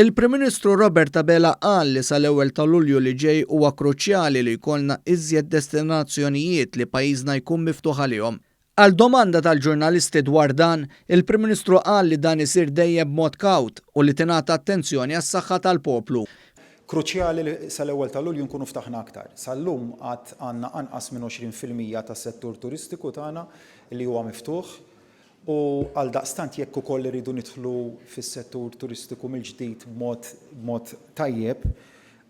Il-Prim Ministru Robert Abela qal li sal-ewwel ta' Lulju li ġej huwa kruċjali li jkollna iżjed destinazzjonijiet li pajjiżna jkun miftuħ għalihom. Għal domanda tal-ġurnalisti dwar dan, il-Prim Ministru qal li dan isir dejjem b'mod kawt u li tingħata attenzjoni għas-saħħa tal-poplu. Kruċjali li sal-ewwel ta' Lulju nkunu ftaħna aktar. Sal-lum għad għandna anqas minn 20% tas-settur turistiku tagħna li huwa miftuħ u għaldaqstant jekk ukoll irridu nidħlu fis-settur turistiku mill-ġdid b'mod b'mod tajjeb,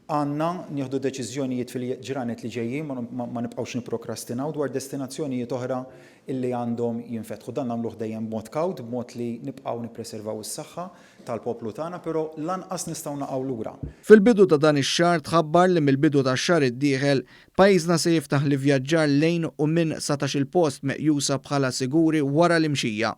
għandna nieħdu deċiżjonijiet fil-ġranet li ġejjin, ma nibqgħux nipprokrastinaw dwar destinazzjonijiet oħra illi għandhom jinfetħu. Dan nagħmluh dejjem b'mod kawt, b'mod li nibqgħu nippreservaw is-saħħa tal-poplu tagħna, però lanqas nistgħu naqgħu lura. Fil-bidu ta' dan ix-xahar tħabbar li mill-bidu tax-xahar id-dieħel, pajjiżna se jiftaħ l-ivvjaġġar lejn u minn satax-il post meqjusa bħala siguri wara l-imxija.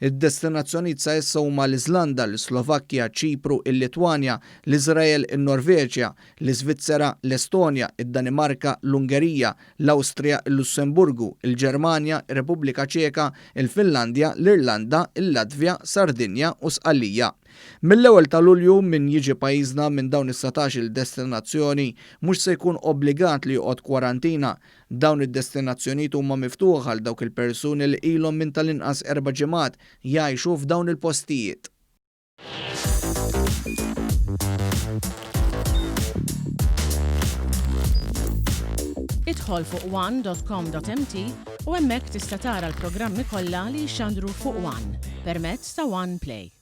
Id-destinazzjonijiet sa issa huma l-Iżlanda, l-Islovakkja, Ċipru, il-Litwanja, l-Iżrael, in-Norveġja, l-Iżvizzera, l-Estonja, id-Danimarka, l-Ungerija, l-Awstrija, il-Lussemburgu, il-Ġermanja, ir-Repubblika Ċeka, il-Finlandja, l-Irlanda, il-Latvja, Sardinja u Sqallija. Mill-ewwel ta' Lulju, min jiġi pajjiżna minn dawn is-satax-il destinazzjoni mhux se jkun obbligat li joqgħod kwarantina. Dawn id-destinazzjonijiet huma miftuħa għal dawk il-persuni li ilhom minn tal-inqas erba' ġimgħat jgħixu f'dawn il-postijiet. Idħol fuq one.com.mt u hemmhekk tista' tara l-programmi kollha li jixxandru fuq One permezz ta' One Play.